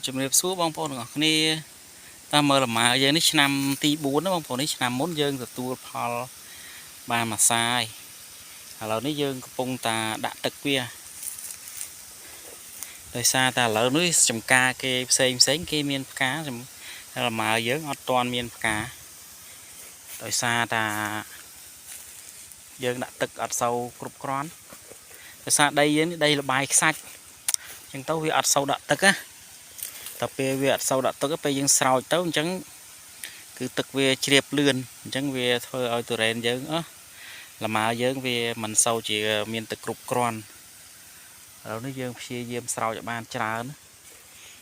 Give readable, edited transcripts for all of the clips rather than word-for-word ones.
ជំរាបសួរបងប្អូនទាំងអស់គ្នាតាមមើលលម៉ើយើងនេះឆ្នាំទី4ណាបងប្អូននេះឆ្នាំមុនយើងទទួលផលបានមួយសាយឥឡូវនេះយើងកំពុងតាដាក់ទឹកវាដោយសារតែឥឡូវនេះចំការគេផ្សេងផ្សេងគេមានផ្កាលម៉ើយើងអត់ទាន់មានផ្កាដោយសារតាយើងដាក់ទឹកអត់សូវគ្រប់គ្រាន់ដោយសារដីយើងនេះដីលបាយខ្សាច់អញ្ចឹងទៅវាអត់សូវដាក់ទឹកណា តែពេលវាអត់សូវដាក់ទឹកពេលយើងស្រោចទៅអញ្ចឹងគឺទឹកវាជ្រាបលឿនអញ្ចឹងវាធ្វើឲ្យទុរេនយើងអឺលម៉ើយើងវាមិនសូវជាមានទឹកគ្រប់គ្រាន់ឥឡូវនេះយើងព្យាយាមស្រោចឲ្យបានច្រើន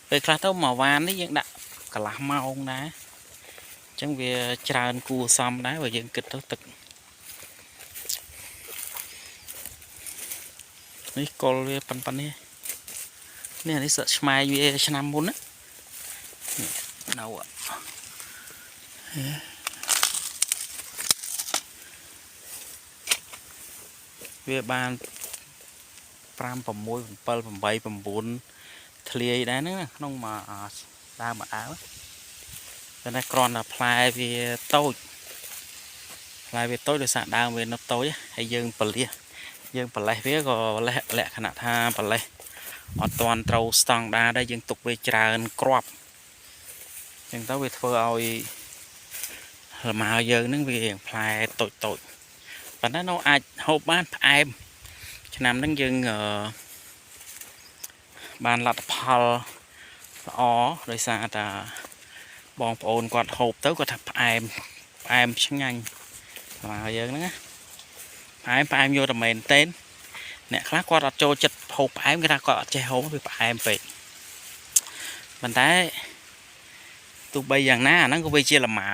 ពេលខ្លះទៅមួយវ៉ាននេះយើងដាក់កន្លះម៉ោងដែរអញ្ចឹងវាច្រើនគួរសមដែរបើយើងគិតទៅទឹកនេះកុលវាប៉ុណ្ណេះនេះនេះសឹកឆ្មែងវាឆ្នាំមុនណានៅវាបាន5 6 7 8 9ធ្លាយដែរហ្នឹងក្នុងមួយដើមមួយដើមតែគ្រាន់តែផ្លែវាតូចផ្លែវាតូចដោយសារដើមវានៅតូចហើយយើងបលះយើងបលេះវាក៏លក្ខណៈថាបលេះអត់ទាន់ត្រូវស្តង់ដារដែរយើងទុកវាច្រើនគ្រាប់អញ្ចឹងទៅវាធ្វើឲ្យលម៉ើយើងនឹងវាផ្លែតូចតូចប៉ុន្តែនៅអាចហូបបានផ្អែមឆ្នាំហ្នឹងយើងបានលទ្ធផលល្អដោយសារតាបងប្អូនគាត់ហូបទៅគាត់ថាផ្អែមផ្អែមឆ្ងាញ់លម៉ើយើងហ្នឹងណាផ្អែមផ្អែមយកតែមែនទែនអ្នកខ្លះគាត់អត់ចូលចិត្តហូបផ្អែមគេថាគាត់អត់ចេះហូបវាផ្អែមពេកប៉ុន្តែទោះបីយ៉ាងណាអាហ្នឹងក៏វាជាលម៉ើ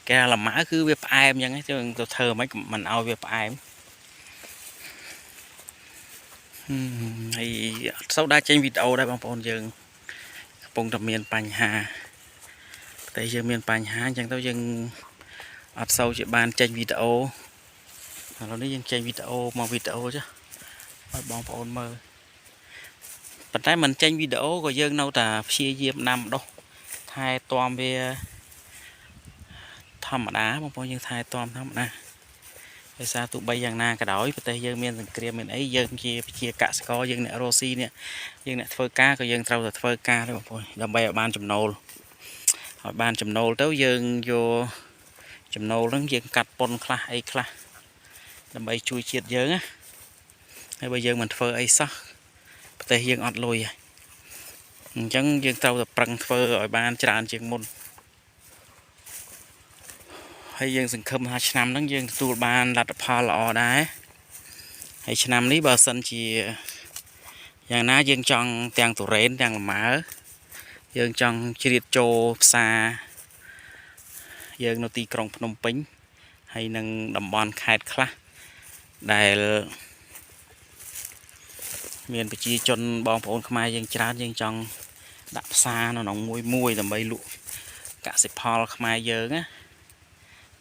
គេថាលម៉ើគឺវាផ្អែមអញ្ចឹងទៅធ្វើមិនមិនឲ្យវាផ្អែមហើយអត់សូវដែរចេញវីដេអូដែរបងប្អូនយើងកំពុងតែមានបញ្ហាតែយើងមានបញ្ហាអញ្ចឹងទៅយើងអត់សូវជាបានចេញវីដេអូឥឡូវនេះយើងចេញវីដេអូមកវីដេអូចុះឲ្យបងប្អូនមើលប៉ុន្តែមិនចេញវីដេអូក៏យើងនៅតែព្យាយាមដាំដុះថែទាំវាធម្មតាបងប្អូនយើងថែទាំធម្មតាដោយសារទោះបីយ៉ាងណាក៏ដោយប្រទេសយើងមានសង្គ្រាមមានអីយើងជាប្រជាកសិករយើងអ្នករស់ស៊ីនេះយើងអ្នកធ្វើការក៏យើងត្រូវតែធ្វើការដែរបងប្អូនដើម្បីឲ្យបានចំណូលឲ្យបានចំណូលទៅយើងយកចំណូលហ្នឹងយើងកាត់ប៉ុនខ្លះអីខ្លះដើម្បីជួយជាតិយើងណាហើយបើយើងមិនធ្វើអីសោះប្រទេសយើងអត់លុយអញ្ចឹងយើងត្រូវតែប្រឹងធ្វើឲ្យបានច្រើនជាងមុនហើយយើងសង្ឃឹមថាឆ្នាំហ្នឹងយើងទទួលបានលទ្ធផលល្អដែរហើយឆ្នាំនេះបើសិនជាយ៉ាងណាយើងចង់ទាំងទុរេនទាំងលម៉ើយើងចង់ជ្រៀតចូលផ្សារយើងនៅទីក្រុងភ្នំពេញហើយនឹងតំបន់ខេត្តខ្លះដែលមានប្រជាជនបងប្អូនខ្មែរយើងច្រើនយើងចង់ដាក់ផ្សារនៅក្នុងមួយមួយដើម្បីលក់កសិផលខ្មែរយើងណា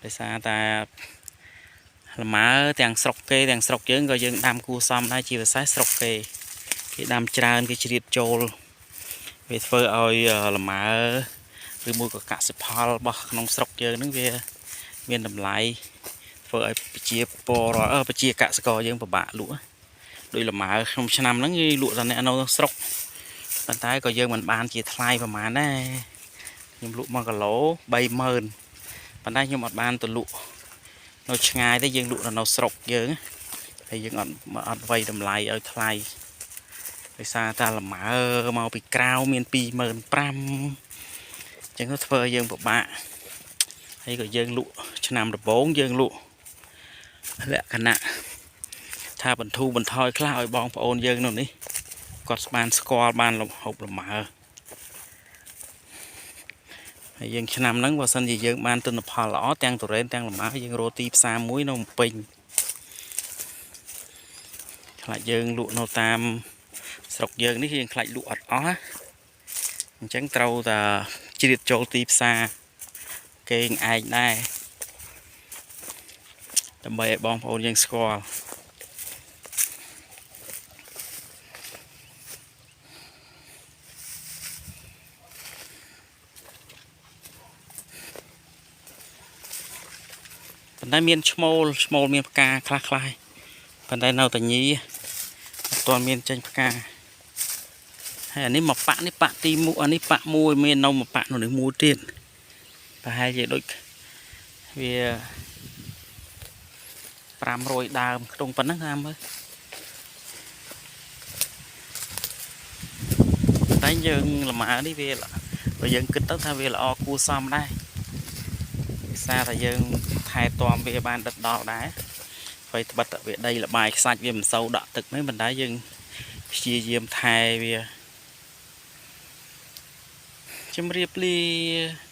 ដោយសារតែលម៉ើទាំងស្រុកគេទាំងស្រុកយើងក៏យើងដាំគួរសមដែរជាពិសេសស្រុកគេគេដាំច្រើនគេជ្រៀតចូលវាធ្វើឲ្យលម៉ើឬមួយក៏កសិផលរបស់ក្នុងស្រុកយើងហ្នឹងវាមានតម្លៃធ្វើឲ្យប្រជាពលរដ្ឋប្រជាកសិករយើងពិបាកលក់ដោយលម៉ើក្នុងឆ្នាំហ្នឹងគេលក់តែអ្នកនៅស្រុកប៉ុន្តែក៏យើងមិនបានជាថ្លៃប្រហែលដែរខ្ញុំលក់1គីឡូ30000ប៉ុន្តែខ្ញុំអត់បានទៅលក់នៅឆ្ងាយទេយើងលក់នៅស្រុកយើងហើយយើងអត់អត់វៃតម្លៃឲ្យថ្លៃដោយសារតែលម៉ើមកពីក្រៅមាន25000អញ្ចឹងទៅធ្វើឲ្យយើងពិបាកហើយក៏យើងលក់ឆ្នាំដំបូងយើងលក់លក្ខណៈថាបន្ធូរបន្ថយខ្លះឲ្យបងប្អូនយើងនៅនេះគាត់បានស្គាល់បានហូបលម៉ើហើយយើងឆ្នាំហ្នឹងបើសិនជាយើងបានទិន្នផលល្អទាំងទុរេនទាំងលម៉ើយើងរកទីផ្សារមួយនៅភ្នំពេញខ្លាចយើងលក់នៅតាមស្រុកយើងនេះយើងខ្លាចលក់អត់អស់ណាអញ្ចឹងត្រូវតែជ្រៀតចូលទីផ្សារគេងឯងដែរដើម្បីឲ្យបងប្អូនយើងស្គាល់ ប៉ុន្តែមានឈ្មោលឈ្មោលមានផ្កាខ្លះខ្លះៗប៉ុន្តែនៅតែញីអត់ទាន់មានចេញផ្កាហើយអានេះមកប៉ាក់នេះប៉ាក់ទី1អានេះប៉ាក់មួយមាននៅមកប៉ាក់នៅនេះមួយទៀតប្រហែលជាដូចវា500ដើមខ្ទង់ប៉ុណ្ណឹងតាមមើលតែយើងលម៉ើនេះវាបើយើងគិតទៅថាវាល្អគួរសមដែរ ភាសាថាយើងថែទាំវាបានដិតដល់ដែរហើយត្បិតតែវាដីលបាយខ្សាច់វាមិនសូវដក់ទឹកទេប៉ុន្តែយើងព្យាយាមថែវាជំរាបលា។